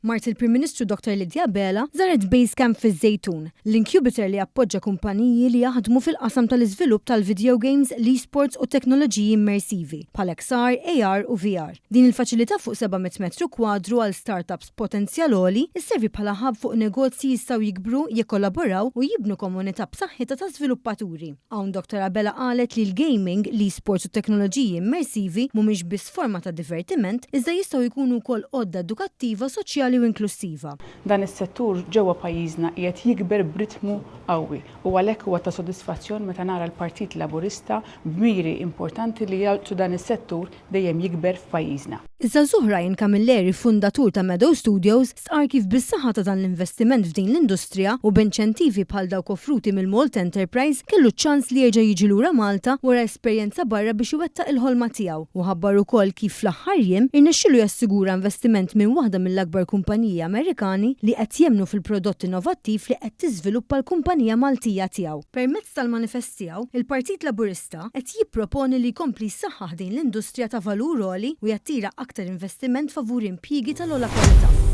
Mart il-Prim Ministru Dr Lydia Abela żaret Basecamp fiż-Żejtun, l-incubator li jappoġġa kumpaniji li jaħdmu fil-qasam tal-iżvilupp tal-video games, l-esports u teknoloġiji immersivi, bħal XR, AR u VR. Din il-faċilità fuq 700 metru kwadru għal startups b'potenzjal għoli sservi bħala hub fuq negozji jistgħu jikbru, jikkollaboraw u jibnu komunità b'saħħitha ta' żviluppaturi. Hawn Dr Abela qalet li l-gaming, l-esports u t-teknoloġiji immersivi mhumiex biss forma ta' divertiment iżda jistgħu jkunu wkoll għodda edukattiva, soċjali u inklussiva. Dan is-settur ġewwa pajjiżna qiegħed jikber b'ritmu qawwi u għalhekk huwa ta' sodisfazzjon meta nara l-Partit Laburista b'miri importanti li jagħtu dan is-settur dejjem jikber f'pajjiżna. Iż-żagħżugħ Ryan Camilleri, fundatur ta' Meadow Studios, stqarr kif bis-saħħa ta' dan l-investiment f'din l-industrija u b'inċentivi bħal dawk offruti mill-Malta Enterprise kellu ċ-ċans li jerġa' jiġi lura Malta wara esperjenza barra biex iwettaq il-ħolma tiegħu u ħabbar ukoll kif fl-aħħar jiem irnexxielu jassigura investiment minn waħda mill-akbar kumpaniji Amerikani li qed jemmnu fil-prodott innovattiv li qed tiżviluppa l-kumpanija Maltija tiegħu. Permezz tal-manifest tiegħu, il-Partit Laburista qed jipproponi li jkompli jsaħħaħ din l-industrija ta' valur għoli u jattira aktar investiment favur impjiegi tal-ogħla kwalità.